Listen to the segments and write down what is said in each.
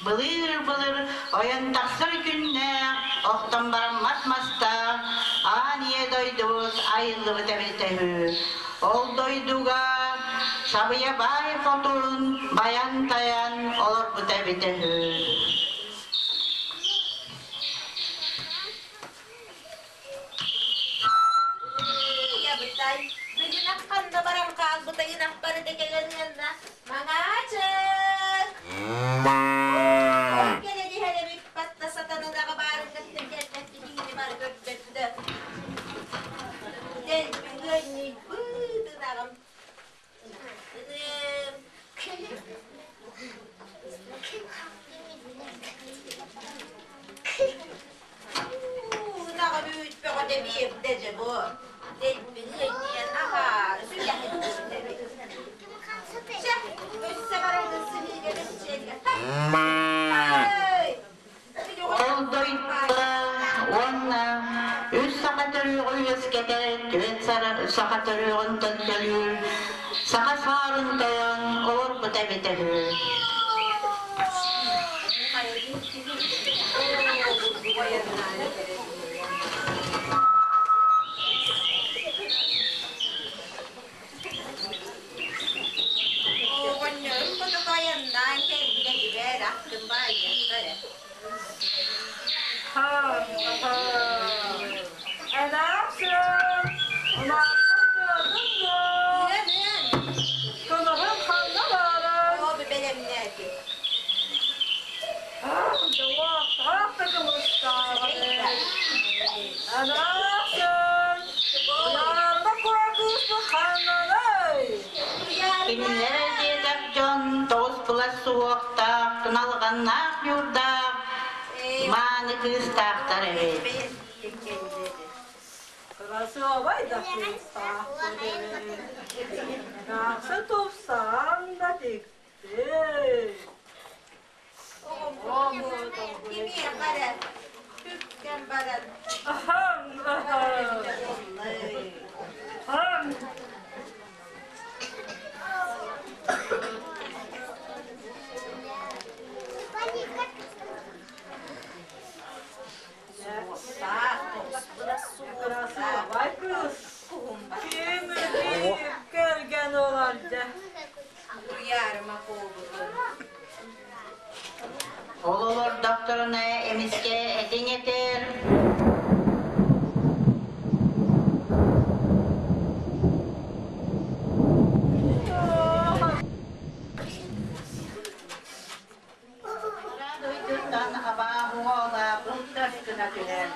Былыыр-былыр ойон тахсар күннээх, охтон бараммат мастаах, аан ийэ дойдубут айыллыбыт эбитэ үһү. Ол дойдуга Сабыйа баай хотун байан-тайан олорбута эбитэ үһү. Ябытай, бүгүн ханна баран хаалбытай ынах барыта кэлэн ыанна Маҥаачык! Кэлэн иһэр эбит батта сатанадаҕа баарын кытта кэлбэт киһини бары көрдөттө. Дэлби ыанньыйбыт ынаҕым. Ынım. Ынаҕым үүт бөҕөтө биэрдэ дьэ бу. Дэлби ыанньыйан аһаары сүгэһин эбит. Чэ, өссө баран сыһыыга бэччиэлгэ. Ол дойдуга уонна үс саха төрүөҕү үөскэтэр, түөрт саха төрүөҕүн төлкөлүүр, саха саарын тойон олорбута эбитэ үһү. Оҕонньорум хотугу айаннаан кэлбитэ дьүбээр ахтын баайыахха эрэ. Эмээхсин, улааппын ыадын дуо? Ыан-ыан. Кылыһым ханна баарый? Оо, бэлэмнээтим. Дьолуохтаах да кымыстаах Эмээхсин, уйаарда куо кыыспыт ханнаный? Кинилэр диэтэх дьон тоҕус былас суһуохтаах, туналҕаннаах ньуурдаах, мааны кыыстаахтар эбит. Кырасыабай да кыыстаах Нахсы тупсан да тикти. Кимиэхэ эрэ түргэн баран Ахам, ахам. Ахам. Красивай кыз. Ким кэргэн олордо. Уйаарыма буолбутун. Ол олордохторуна эмискэ этиҥ этэр Дойдуттан абааһы уола былтас гына түһэн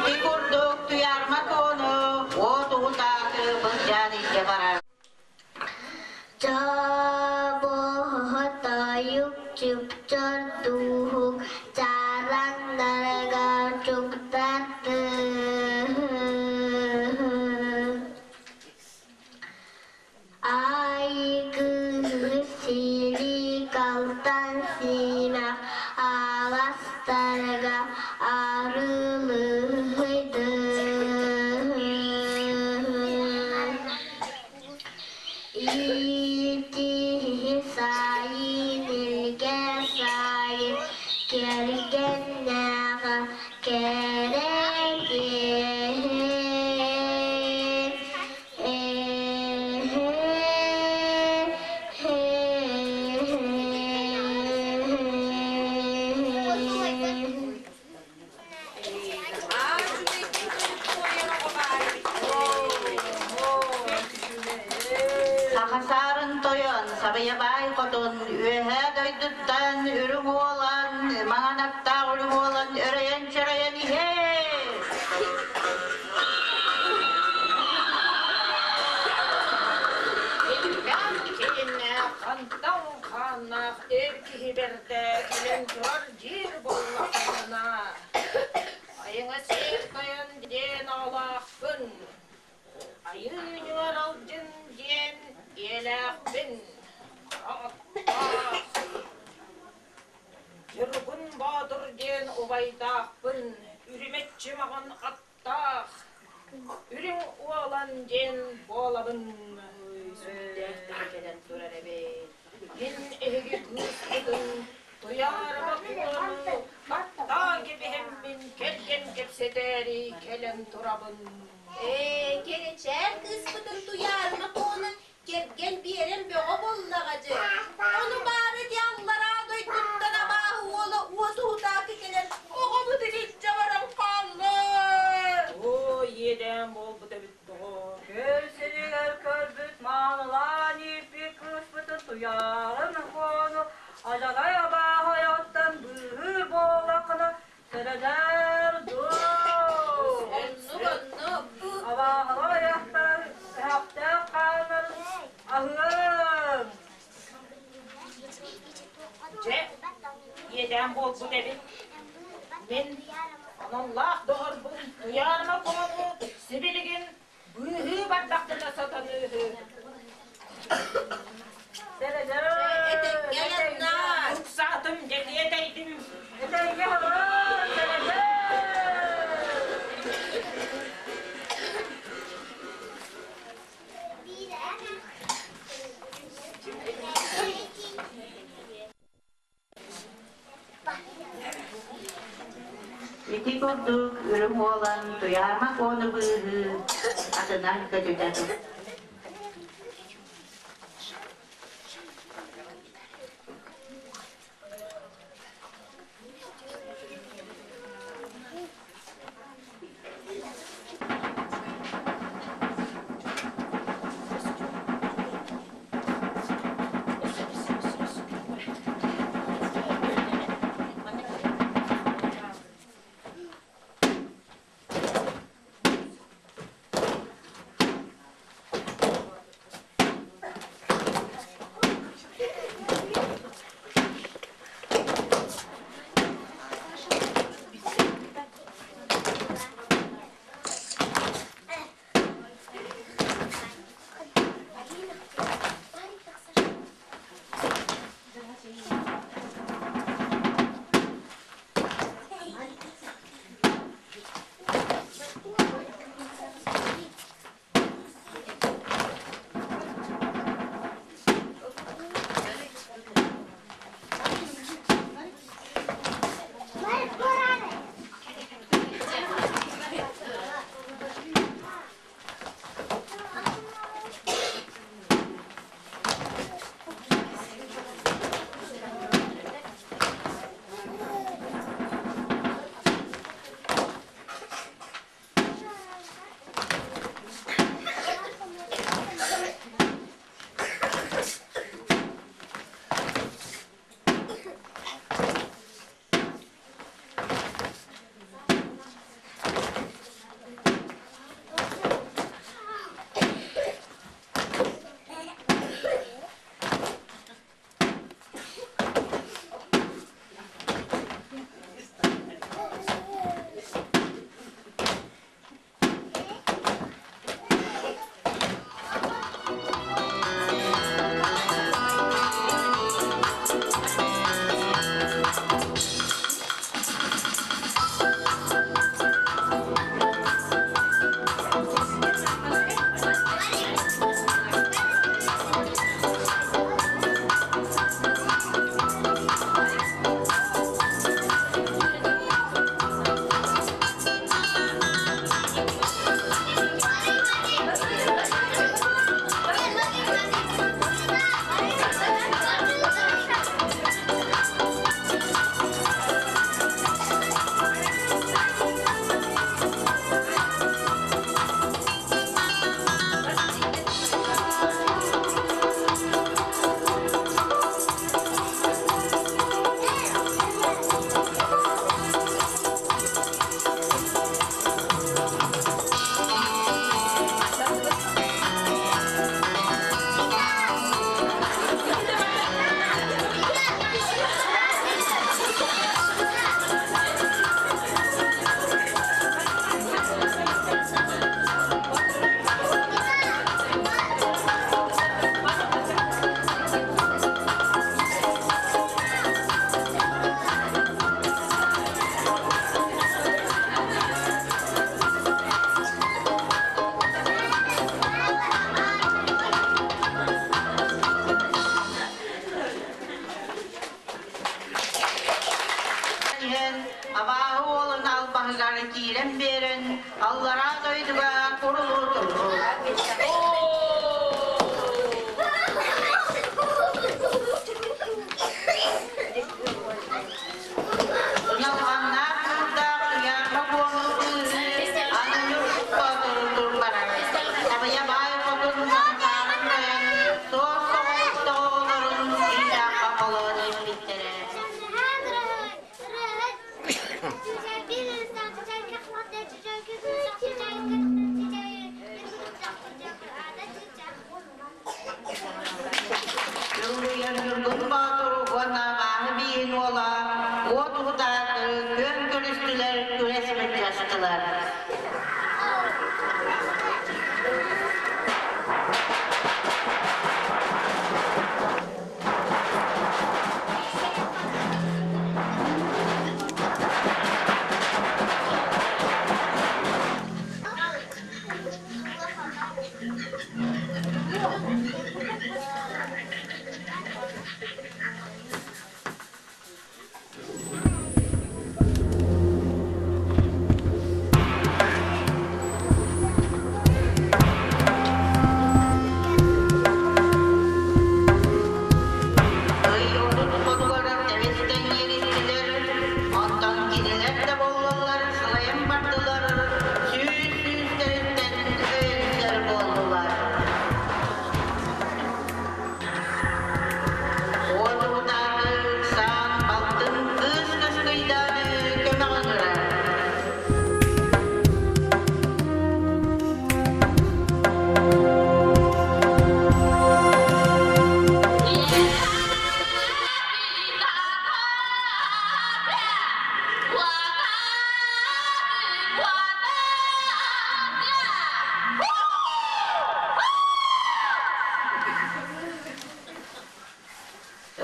Ити курдук Туйаарма Куону уот уһутаакы былдьаан илдьэ барар. Чобуһутойук чыпчыр дууһук чараҥнарыгар чугдардыһы Айгыһы сири-калтан симэх аластарга арылыһыйдыһы Итиһи сайын илгэ сайын кэргэннээҕэ кэрэ киһи. Саха саарын тойон, Сабыйа баай хотун, Үөһээ дойдуттан үрүҥ уолан, маҥан аттаах үрүҥ уолан өрөйөн-чөрөйөн иһээ! Элбэх киһиннээх, хантан хааннаах эр киһи бэрдэ кэлэн турар диир буоллаххына, айыҥа сиэр тойон диэн аҕалаахпын, Айыы Ньуоралдьын диэн ийэлээхпин, хара аттаах, Ньургун Боотур диэн убайдаахпын, үрүмэччи маҕан аттаах, Үрүҥ Уолан диэн буолабын. Сүрдээх кэлэн турар эбит. Мин эһиги кыыспытын Туйаарыма Куону баттаан кэбиһэммин кэргэн кэпсэтээри кэлэн турабын. Ээ, кэрэчээн кыыспытын Туйаарыма Куону кэргэн биэрэн бөҕө буоллаҕа дьэ. Ону баара дии аллараа дойдуттан абааһы уола уот уһутаакы кэлэн оҕобутун илдьэ баран хаалла. Оо, иэдээн буолбут эбит доҕоор. Күн сиригэр көрбүт маанылаан ииппит кыыспытын Туйаарын Куону Адьарай абааһы айаҕыттан быыһыыр буоллаххына сэрэнээр дуу. Оннук, оннук. Абааһылар айахтарын өһөхтөөх хааннарын аһыаҥ. Дьэ, иэдээн буолбут эбит. Мин аналлаах доҕорбун Туйаарыма Куону сибилигин быыһыы бардахпына сатаныыһы. Сэрэнээр. Этэҥҥэ айаннаа. Ыксаатым, дьэтиэтэйдим. Этэҥҥэ олор, сэрэнээр. Ити курдук үрүҥ уолан Туйаама Куону быыһыы атынан көтүтэ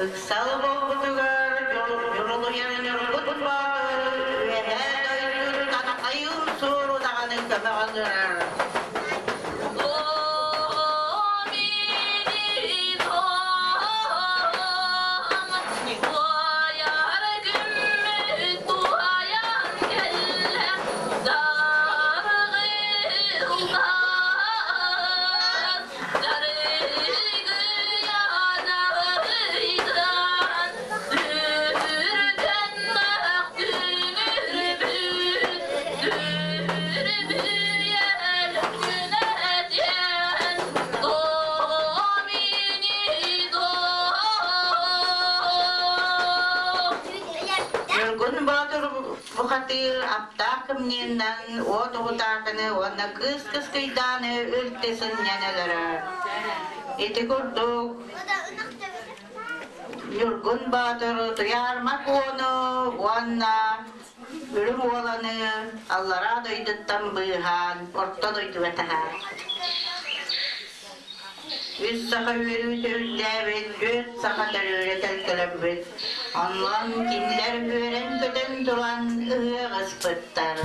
Ыксал буолбутугар дьурулуйар Ньургун Боотур Үөһээ дойдуттан хайыыр суору даҕаны көмөҕө ыҥырар. Ньургун Боотур бухатыыр аптаах кымньыынан уот уһутаакыны уонна кыыс кыскыйдааны үлтү сынньан өлөрөр. Ити курдук Ньургун Боотур Туйаарма Куону уонна Үрүҥ Уоланы аллараа дойдуттан быыһаан орто дойдуга таһаар. Үс саха үөрүүтэ үрдээбит, түөрт саха төрүүрэ төлкөлөммүт. Онон кинилэр үөрэн-көтөн туран ыһыах ыспыттар.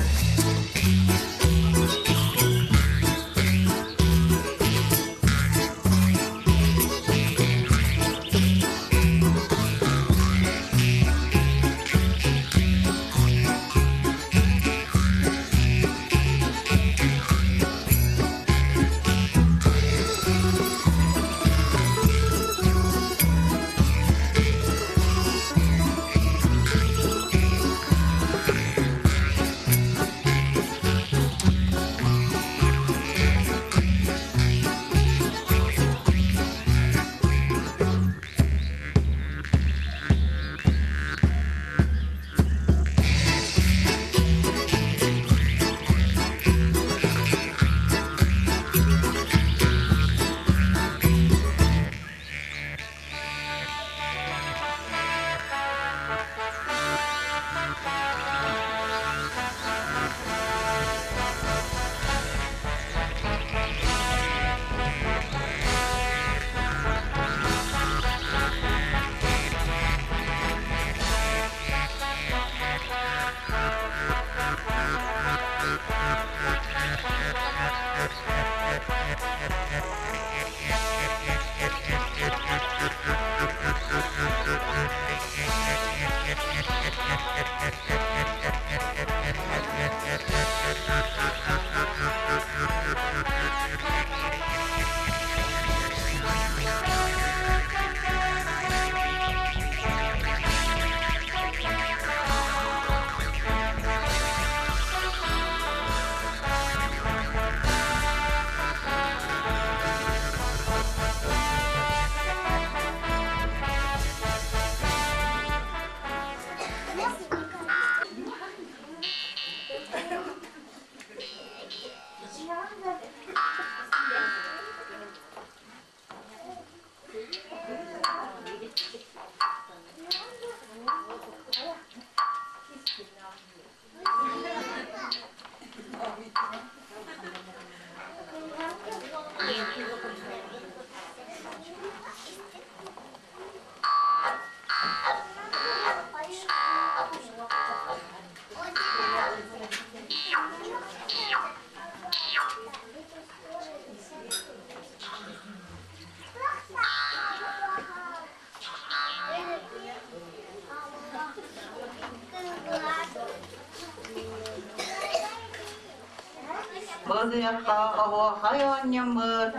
Бу ыһыахха оһуохай оонньоммут,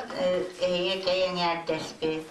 эһиги эҥээрдэспит.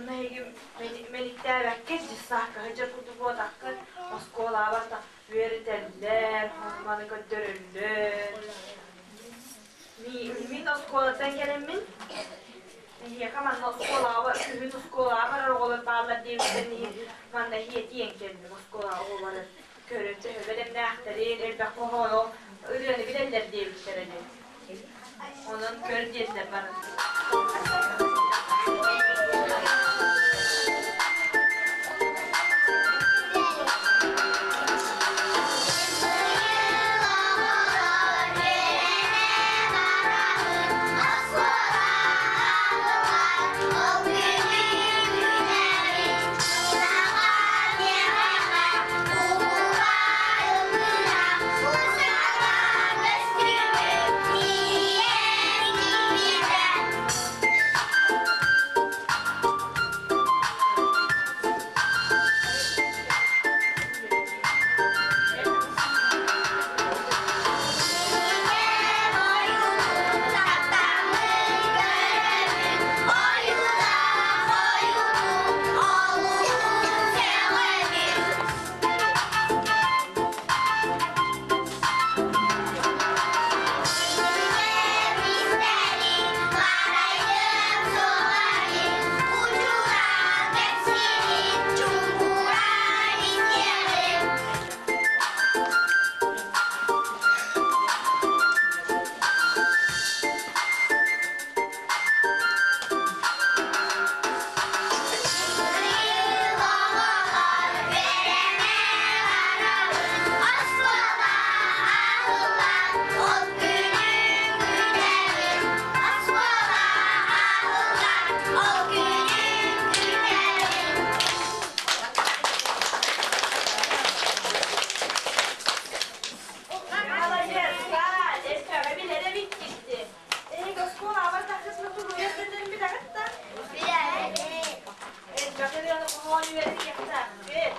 Онно эһиги мэниктээбэккэ дьыссаакка сылдьар курдук буолбатаххыт, оскуолаҕа үөрэтэллэр, маны көрдөрөллөр. Мин оскуолаттан кэлэммин, эһиэхэ манна оскуолаҕа күһүн оскуолаҕа барар оҕолор бааллар диэбиттэрин иһин манна иһиэтийэн кэллим оскуолаҕа оҕолору көрөн төһө бэлэмнээхтэрин, элбэх хоһоону ырыаны билэллэр диэбиттэрэ дии. Онон көр диэтилэр баран. Молодец, элбэҕи билэр эбиккит дии. Эһиги оскуолаҕа тахсысына туруйа сылдьарын билэҕит да? Элбэх ырыаны хоһоон үөрэтиэхтээхпит.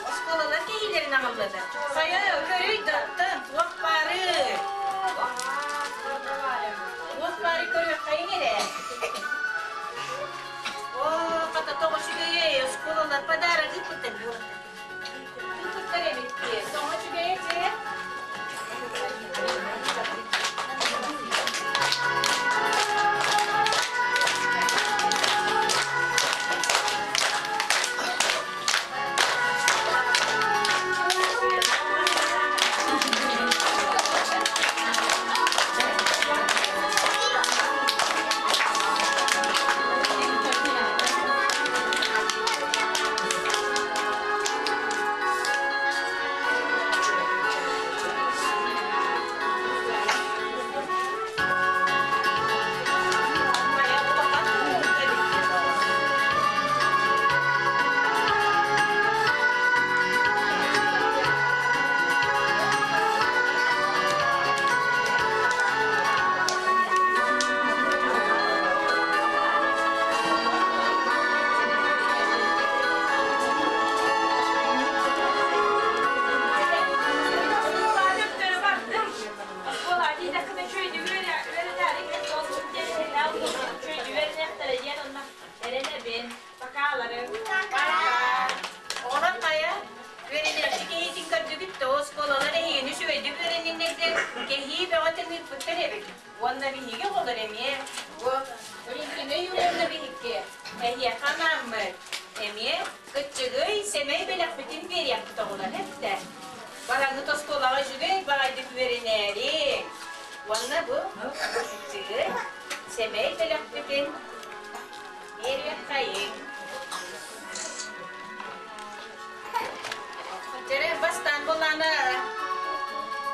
Оскуолалар киһилэрин аҕаллылар. Сайа көрүй даттан туох баары. Туох баары көрүөххэйиҥ эрэ. Оо, хата тоҕо үчүгэйэй, оскуолалар подарок ыыппыттар Ыыппыттар эбит дии. Тоҕо үчүгэйэ дьэ? Уонна биһиги оҕолор эмиэ бу Валентина Юрьевна биһикки эһиэхэ анааммыт эмиэ кыччыгый сэмэй бэлэхпитин биэриэхпит оҕолор эттэ. Бараҥҥыт оскуолаҕа үчүгэй баҕайдык үөрэнээриҥ. Уонна бу кыччыгый сэмэй бэлэхпитин биэриэххэйиҥ. Дьэрэ бастаан буоллаҕына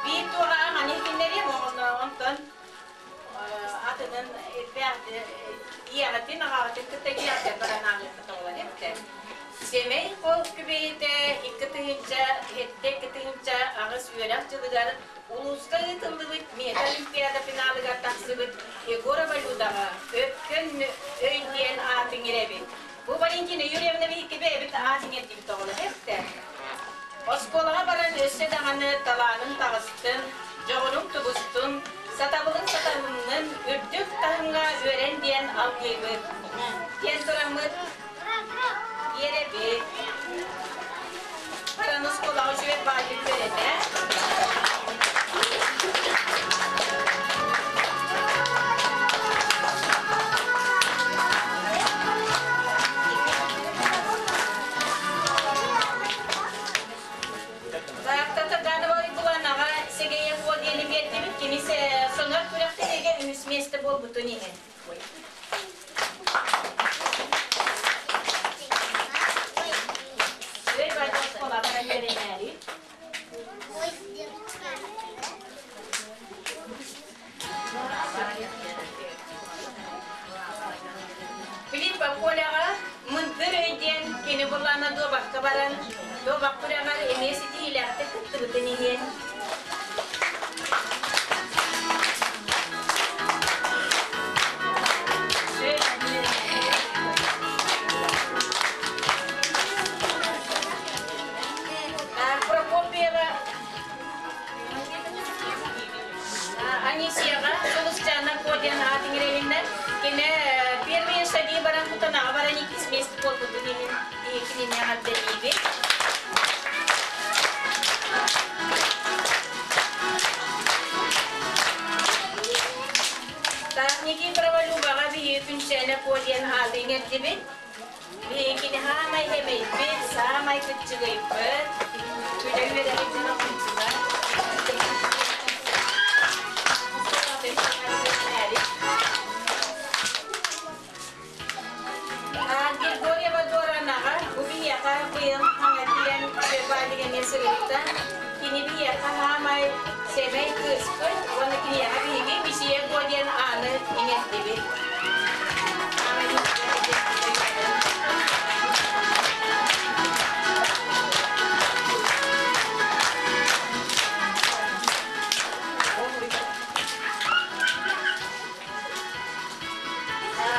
биир туоҕа аҕаны иһитиннэриэм онтон атынын ийэҕитин аҕаҕытын кытта киэҕитэ баран ааҕыаххыт оҕолор эбитэ. Сэмэй хол күбэйитэ 2007-2008 үөрэх дьылыгар улууска ыытыллыбыт мета олимпиада финалыгар тахсыбыт Егорова Людаҕа Өпкөн өй диэн аатын ирэбит. Бу Валентина Юрьевна биһикки бэйэбит аат иҥэрдибит оҕолор эттэ. Оскуолаҕа баран өссө даҕаны талаанын таҕыстын, дьоҕурун тубустун, сатабылын сатабылынын үрдүк таһымҥа үөрэн диэн алгыыбыт. Диэн тураммыт биэрэбит. Баран оскуолаҕа үчүгэй баайдык үөрэнэ. Татарданова Уйгуланаҕа Сэгэйэ Куо диэни биэрдибит. Кини сонор күрэхтэһиигэ үһүс миэстэ буолбутун иһин. Филиппа Коляҕа мындыр өй диэн кини бурлаана дуобакка баран, дуобак күрэҕэр эмиэ ситиһиилээхтик кыттыбытын иһин Прокопьева Анисияҕа Сулусчаана Кодиан аат иҥэрэлиннэ. Кини первые шаги баран Кутанаҕа баран иккис место буолбутун иһин кинини эҕэрдэлиибит. Так, Никифорова Любаҕа биһиги Күнчээнэ Ко диэн ааты иҥэрдибит. Биһигини хаамай эмэйбит, саамай кыччыгыйбыт, үлэ үөрэҕин оҕончулар. Григорьева Доранаҕа бу биһиэхэ быйыл хаҥа киирэн Вербалига сырытта. Кини биһиэхэ хаамай сэмэй кыыспыт уонна киниэхэ биһиги Мисия Го диэн ааны иҥэрдибит.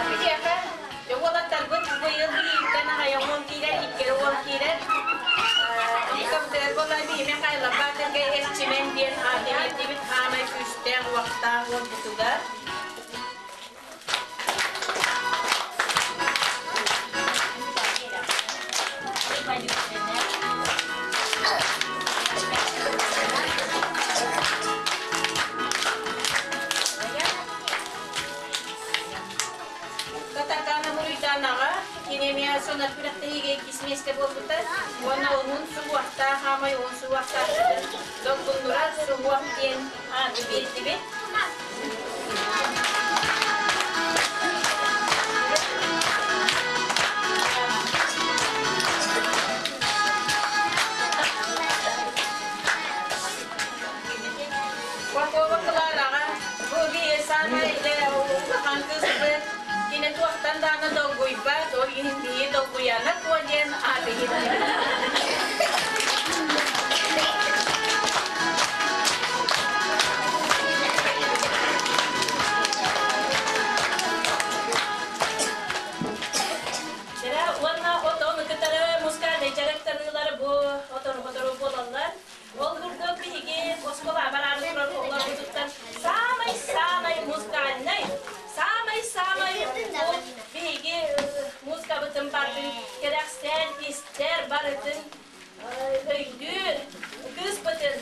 Биһиэхэ уолаттарбыт быйыл биһииттэн аҕай уон киирэр, иккири уон киирэр. Иккабытыгар биһиги Михайловка Эрчимэн диэн аат иҥэрдибит хаамай күүстээх уохтаах уолбутугар. Татаркаана буруйдаанаҕа кини эмиэ сонор күрэхтэһиигэ иккис миэстэ буолбута уонна уһун суһуохтаах хаамай уһун суһуохтаах долгуннурар суһуох диэн ааты биэрдибит. Попова Клараҕа бу биир саамай улахан кыыспыт кини туохтан даҕаны долгуйбат, ол иһин биһи долгуйана куо диэн ааты иһиттибит. Дьэ, уонна отон кытары музыкальнай дьарыктаныылар бу отору-хотору буолаллар. Ол курдук биһиги оскуола бараары турар оҕолорбутуттан саамай-саамай музыкальнай, саамай-саамай бу биһиги музыкабытын бардын кэрэхсээн истэр барытын өйдүүр кыыспытын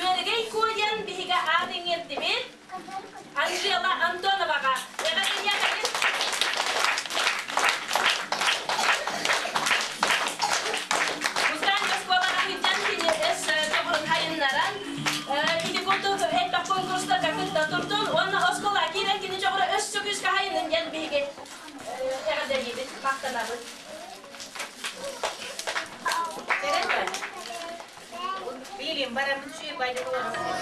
Күөрэгэй Куо диэн биһиги аат иҥэрдибит. Анжела. Бараммыт үчүгэй байдык олоробут.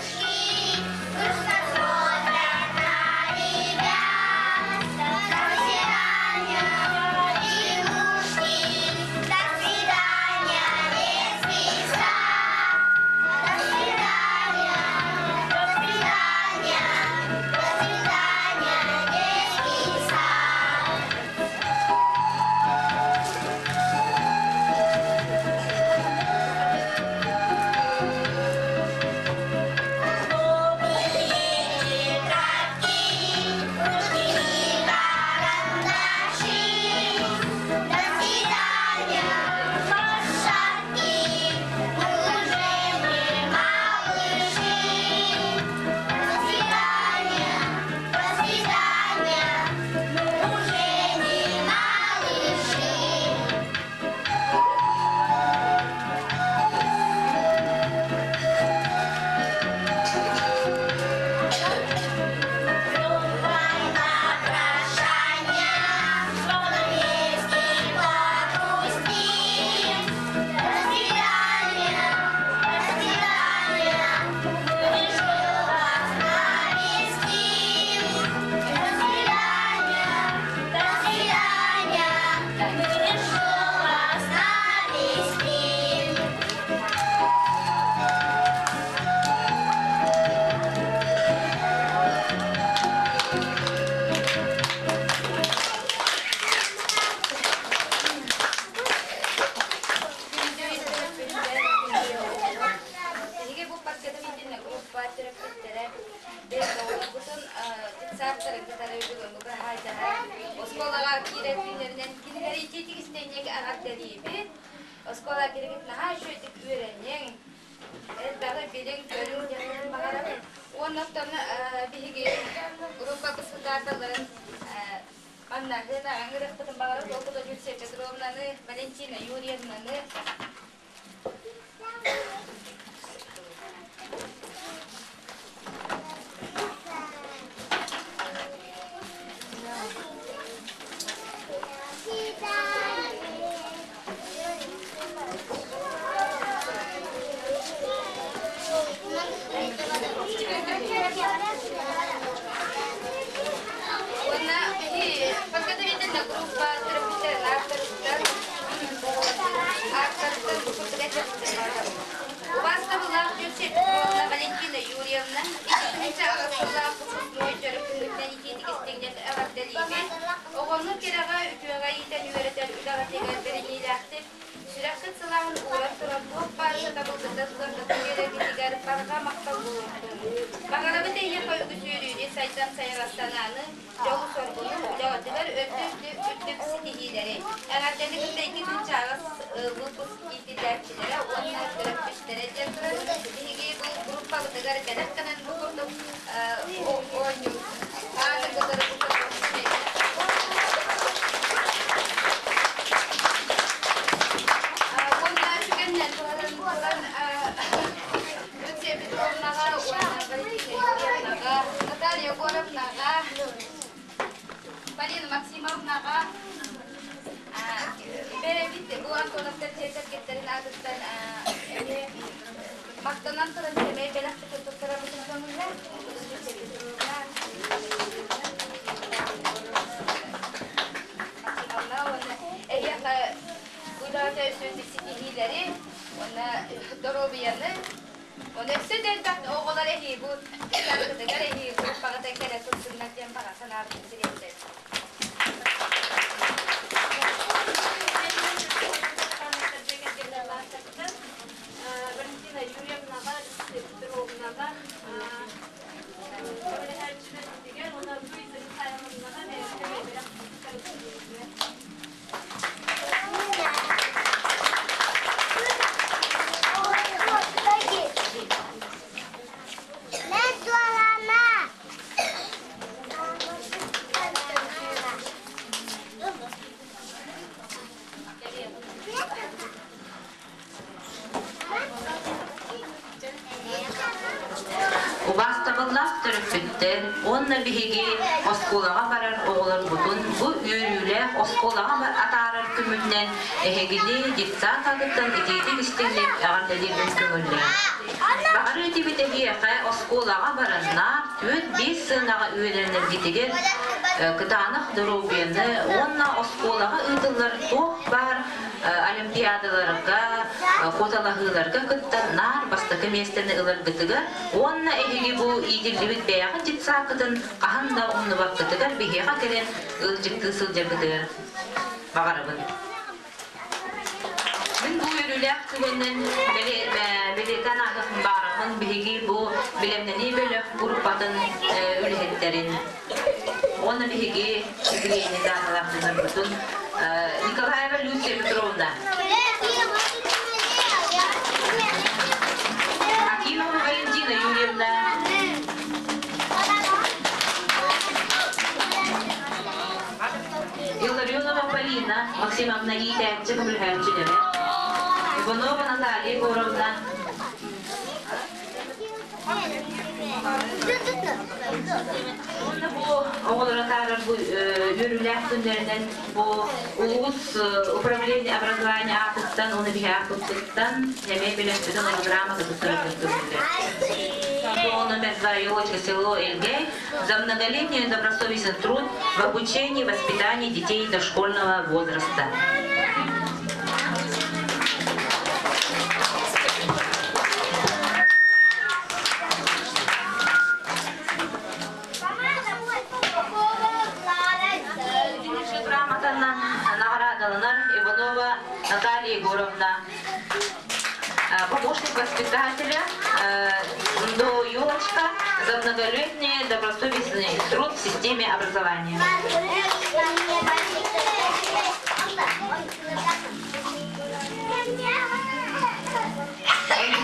Биһиги бу подготовительнай группа төрөппүттэрэ оҕолорбутун детсадтарын кытары бүгүҥҥү хаһаайдаһа оскуолаҕа киирэр күннэринэн кинилэри итиитик истиҥник эҕэрдэлиибит. Оскуола киригит наһаа үчүгэйдик үөрэниҥ, элбэҕи билиҥ-көрүҥ диэн баҕарабын. Уонна оттон биһиги группа председателларын манна ыҥырыахпытын баҕарабыт. Ол курдук Люция Петровнаны, Валентина Юрьевнаны, Уонна биһи подготовительная группа төрөппүттэрин ааттарыттан ааттарыттан бу курдук Убаастабыллаах Люция Петровна, Валентина Юрьевна, иккитинчи аҕыс сыллаах выпускной төрөппүттэн итиитик истиҥник эҕэрдэлиибит. Оҕону кэрэҕэ, үтүөҕэ иитэн үөрэтэр үлэҕитигэр бэриниилээхтик, сүрэххит сылааһын ууран туран туох баар сатабылгытын сырдатан биэрэргитигэр барҕа махтал буолуохтун. Баҕарабыт эйиэхэ үгүс үөрүүнү, сайдан сайаҕас санааны, дьолу-соргуну, үлэҕитигэр үрдүк ситиһиилэри, эҕэрдэни кытта икки чааҕас выпуск иитиллээччилэрэ уонна төрөппүттэрэ диэн туран биһиги бу группабытыгар бэлэх гынан бу курдук оонньуу ааны кытары бу Уонна түгэннэн туһанан туран Люция Петровнаҕа уонна Валентина Юрьевнаҕа, Наталья Егоровнаҕа, Полина Максимовнаҕа бэйэбит бу Антоновтар дьиэ кэргэттэрин аатыттан эмиэ махтанан туран сэмэй бэлэхпитин туттарабытын көҥүллэр. Люция Петровна, Максимовна уонна эһиэхэ үлэҕэ өссө ситиһиилэри уонна доруобуйаны Оны өссө да элбэх оҕолор эһии бу дьарыкытыгар эһии группаҕыта кэлэ сылдьыннар диэн баҕа санаабытын тириэрдэр. Валентина Юрьевнаҕа, Люция Петровнаҕа, көмөлөһөөччүлэрбитигэр уонна Луиза Михайловнаҕа бэйэбитэ бэлэх Убаастабыллаах төрөппүттэр уонна биһиги оскуолаҕа барар оҕолорбутун бу үөрүүлээх оскуолаҕа атаарар күммүтүнэн эһигини детсад аатыттан итиитик истиҥник эҕэрдэлиирбин көҥүллээн. Баҕарыы этибит эһиэхэ оскуолаҕа бараннаах 4-5 сыанаҕа үөрэнэргитигэр кытаанах доруобуйаны уонна оскуолаҕа ыытыллар туох баар олимпиадаларга, куоталаһыыларга кыттан наар бастакы миэстэни ыларгытыгар уонна эһиги бу иитиллибит бэйэҕит детсааккытын хаһан да умнубаккытыгар биһиэхэ кэлэн ыалдьыттыы сылдьаргытыгар баҕарабын. Мин бу үөрүүлээх түгэнинэн бэлиэтээн ааһыахпын баҕарабын биһиги бу бэлэмнэнии бөлөх группатын үлэһиттэрин уонна биһиги юбилейный дааталаах дьоннорбутун Николаева Люция Петровна, Акимова Валентина Юрьевна, Илларионова Полина Максимовна иитээччи көмөлөһөөччүлэрэ, Иванова Наталья Егоровна, Уонна бу оҕолоро таарар бу үөрүүлээх күннэринэн бу улуус управление образования аатыттан уонна биһи ааппыттан эмиэ бөлөхпүтүн грамота туттарарбын көҥүллэр. Номер 2 Елочка село Эльгей за многолетний добросовестный труд в обучении и воспитании детей дошкольного возраста. Грамотанан наҕараадаланар Иванова Наталья Егоровна помощник воспитателя до елочка за многолетний добросовестный труд в системе образования.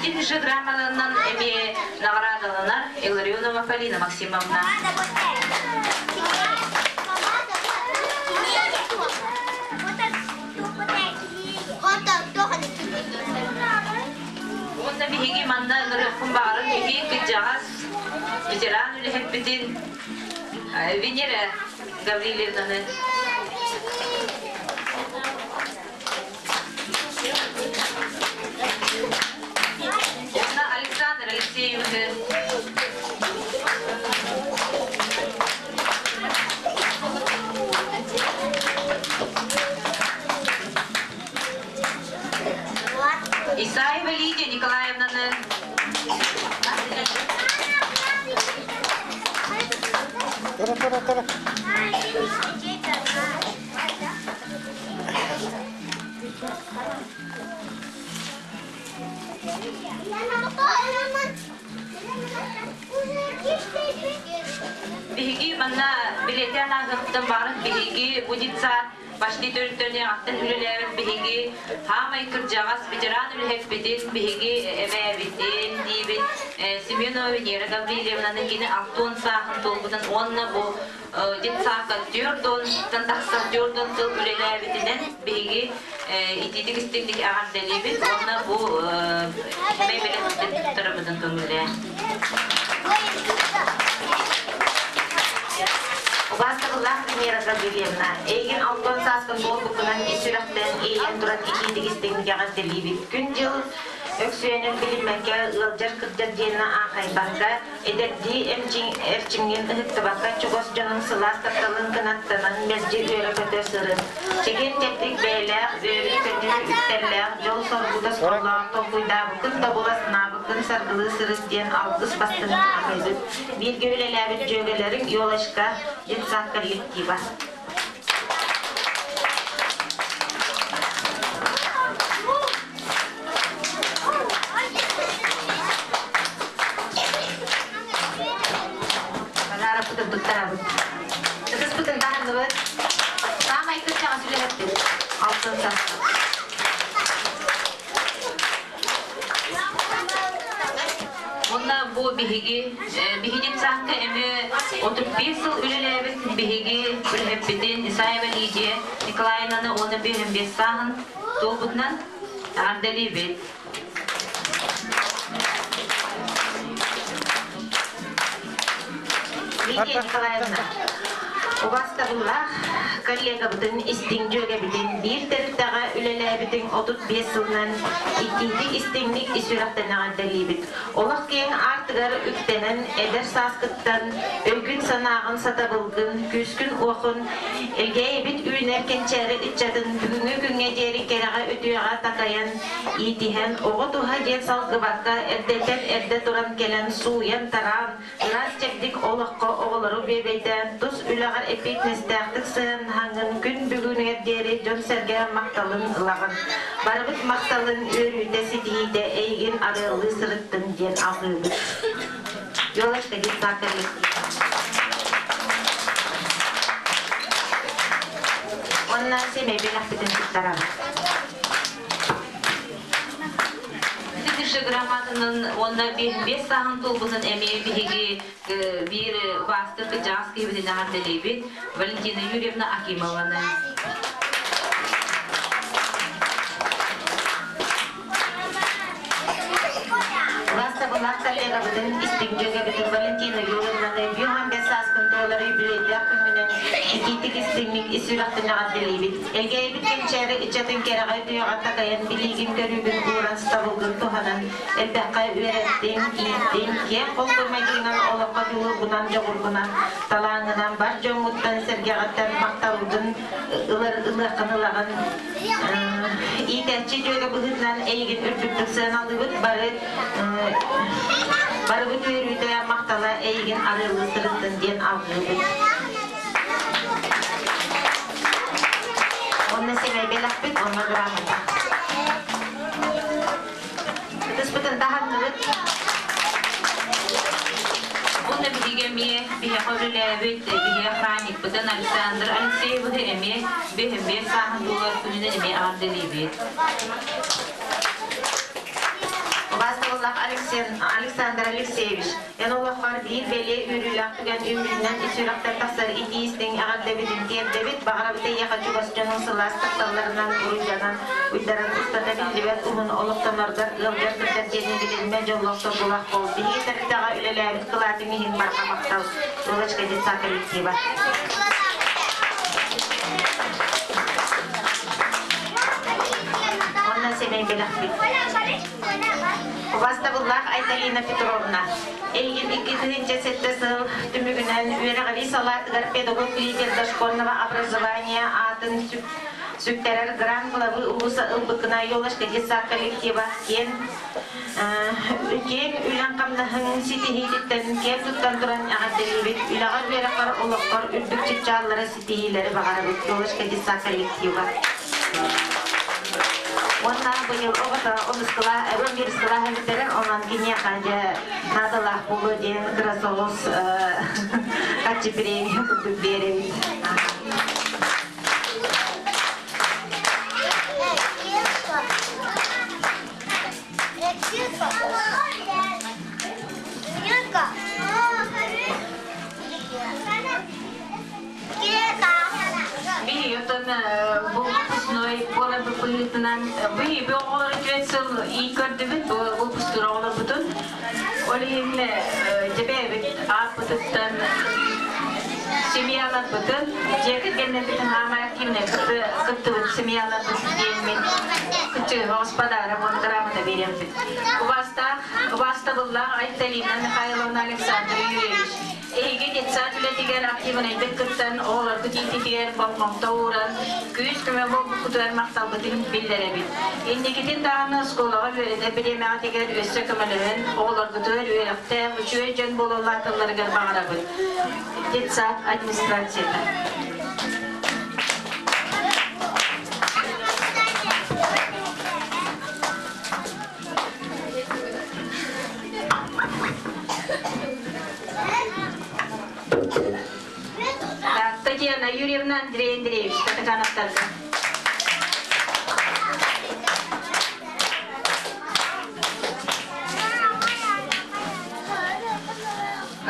Итин же грамотанан эми наградаланар Илларионова Полина Максимовна. Уонна биһиги манна ыҥырыахпын баҕарар биһиги кырдьаҕас ветеран үлэһиппитин Венера Гаврильевнаны. Уонна Александр Алексеевны. Исаева Лидия Николаевнаны. Биһиги манна билиэтээн ааһыахпытын баҕарар биһиги бу детсад почти төрүттэрниэҕиттэн үлэлээбит биһиги хаамай кырдьаҕас ветеран үлэһиппитин биһиги эбээбитин диибит Семенова Венера Гаврильевнаны кини алтуон сааһын туолбутун уонна бу детсадка түөрт тахсан түөрт сыл үлэлээбитинэн биһиги итиитик истиҥник эҕэрдэлиибит уонна бу сэмэй бэлэхпитин туттарарбытын көҥүллээн. Убаастабыллаах Венера Гаврильевна, эйигин алтан сааскын буолбуккунан ис сүрэхтэн иэйэн туран итиитик истиҥник эҕэрдэлиибит. Күн-дьыл өксүөнүн билиммэккэ, ыалдьар-кырдьар диэни аахайбакка, Эдэрдии эрчимҥин ыһыктыбакка чугас дьонуҥ сылаас тапталын кынаттанан мэлдьи үөрэ-көтө сырыт. Чэгиэн-чэбдик бэйэлээх, үөрүү-көтүү үктэллээх, дьол-соргу тосхоллоох, толкуйдаабыккын тобула санаабыккын саргылыы сырыт диэн алгыс бастыҥын аҕыйбыт. Бииргэ үлэлээбит дьүөгэлэриҥ Елочка детсад коллектива. Подарокпытын туттарабыт. Ытыспытын таһынныбыт. Саамай кырдьаҕас үлэһэппит. Алтын сас. Уонна бу биһиги биһиги саакка эмиэ 35 сыл үлэлээбит биһиги үлэһиппитин Исаева Лидия Николаевнаны уонна 55 сааһын туолбутунан эҕэрдэлиибит. Лидия Николаевна, Убаастабыллаах коллегабытын, истиҥ дьүөгэбитин биир тэрилтэҕэ үлэлээбитиҥ 35 сылынан итиитик истиҥник ис сүрэхтэн эҕэрдэлиибит. Олох киэҥ аартыгар үктэнэн эдэр сааскыттан өйгүн-санааҕын, сатабылгын, күүскүн-уохун Элгээйибит үүнэр кэнчээри ыччатын бүгүҥҥү күҥҥэ диэри кэрэҕэ-үтүөҕэ такайан, иитиһэн, оҕо туһа диэн салгыбакка эрдэттэн эрдэ туран кэлэн сууйан-тараан, ыраас чэбдик олоххо оҕолору бүөбэйдээн тус үлэҕэр эппиэтинэстээхтик сыһыаннаһаҥҥын күн бүгүнүгэр диэри дьон-сэргэ махталын ылаҕын. Барыбыт махталын үөрүүтэ, ситиһиитэ эйигин арыаллыы сырыттын диэн алгыыбыт. Елочка детсад Уонна сэмэй бэлэхпитин туттарабыт. Ситиши грамотанан уонна биэс сааһын туолбутун эмиэ биһиги биир убаастыр кыдьаас киһибитин эҕэрдэлиибит Валентина Юрьевна Акимованы. Убаастабыллаах коллегабытын, истиҥ дьүөгэбитин Валентина Юрьевнаны бүөҕэн бэс сааскын туолар юбилейдаах күҥҥүнэн итиитик истиҥник ис сүрэхтэн эҕэрдэлиибит. Элгээйибит кэнчээри ыччатын кэрэҕэ үтүөҕэ такайан билиигин-көрүүгүн ууран сатабылгын туһанан элбэххэ үөрэттиҥ, ииттиҥ, киэҥ холку майгыҥҥан олоххо дьулуургунан, дьоҕургунан, талааҥҥынан бар дьоҥҥуттан, сэргэҕиттэн махталгын ылар ылыаххын ылаҕын. Иитээччи дьүөгэ быһыытынан эйигин үрдүктүк сыаналыыбыт бары барыбыт үөрүүтэ, махтала эйигин арыаллыы сырыттын диэн алгыыбыт. Онно сэмэй бэлэхпит, онно грамота. Ытыспытын таһанныбыт. Уонна биһиги эмиэ биһиэхэ үлэлээбит биһиги охранникпытын Александр Алексеевиһы эмиэ биһи сааһын туолар күнүнэн эмиэ эҕэрдэлиибит. Убаастабыллаах Александр Алексеевич, эн олоххор биир бэлиэ үөрүүлээх түгэн үүммүтүнэн ис сүрэхтэн тахсар итии-истиҥ эҕэрдэбитин тиэрдэбит. Баҕарабыт эйиэхэ чугас дьонуҥ сылаас тапталларынан уруйданан, уйдаран устата биллибэт уһун олохтоноргор ыалдьар сылдьар диэни билинмэ дьоллоох соргулаах буол. Биһиги тэрилтэҕэ үлэлээбит кылаатыҥ иһин барҕа махтал. Елочка детсад коллектива. Онно сэмэй бэлэхпит. Убаастабыллаах Айталина Петровна, эйигин 2007 сыл түмүгүнэн үөрэҕирии салаатыгар педагог-лидер дошкольного образования аатын сүктэрэр грант главы улууса ылбыккына Елочка детсад коллектива киэн киэҥ үлэҥ-хамнаһыҥ ситиһиититтэн киэн туттан туран эҕэрдэлиибит. Үлэҕэр үөрэххэр олоххор үрдүк чыпчааллары ситиһиилэри баҕарабыт. Елочка детсад коллектива. Уонна быйыл оҕото онус кылаа, 11 кылааһы бүтэрэр, онон киниэхэ дьэ наадалаах буолуо диэн кыра соҕус харчы премия курдук биэрэбит. Биһиги бу выпускной буолар быһыытынан биһиги оҕолор үтүөт сыл ии көрдүбүт бу выпускной оҕолорбутун. Ол иһин дьэбээбит ааппытыттан семьяларбытын, дьиэ кэргэннэрбитин хаамай активнай кыттыбыт семьяларбыт диэммин кыччыгы господарым уонна грамота биэриэхпит. Убаастаах, убаастабыллаах Айталина Михайловна Александр Юрьевич, Эһиги детсад үлэтигэр активнайдык кыттан, оҕолоргут иитиитигэр болҕомто ууран, күүс-көмө буолбуккутугар махталбытын биллэрэбит. Инникитин даҕаны оскуолаҕа үөрэнэр бириэмэҕитигэр өссө көмөлөһөн, оҕолоргутугар үөрэхтээх, үчүгэй дьон буола улааталларыгар баҕарабыт. Детсад администрацията. Татьяна Юрьевна, Андрей Андреевич, Татакановтарга.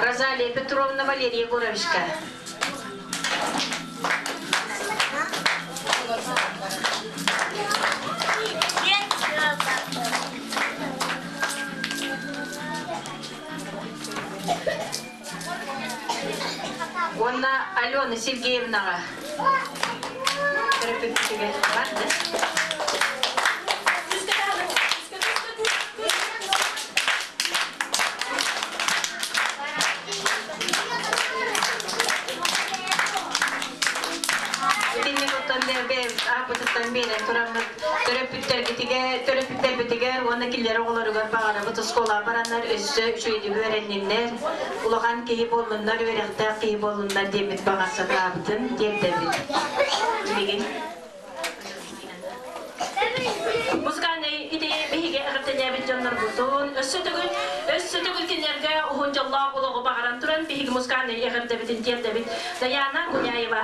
Розалия Петровна, Валерия Егоровичка. Уонна Алена Алена Сергеевнаҕа төрөппүппүтүгэр бар да. Итинник оттон ааппытыттан биэрэн тураммыт төрөппүттэрбитигэр, төрөппүттэрбитигэр уонна кинилэр оҕолоругар баҕарабыт оскуолаҕа бараннар өссө үчүгэйдик үөрэнниннэр, улахан киһи буоллуннар, үөрэхтээх киһи буоллуннар диэммит баҕа санаабытын тиэрдэбит. Билигин Музыкальнай ити биһиги эҕэрдэлээбит дьоннорбутун өссө төгүл өссө төгүл кинилэргэ уһун дьоллоох олоҕу баҕаран туран биһиги музыкальнай эҕэрдэбитин тиэрдэбит. Даяна Гуляева.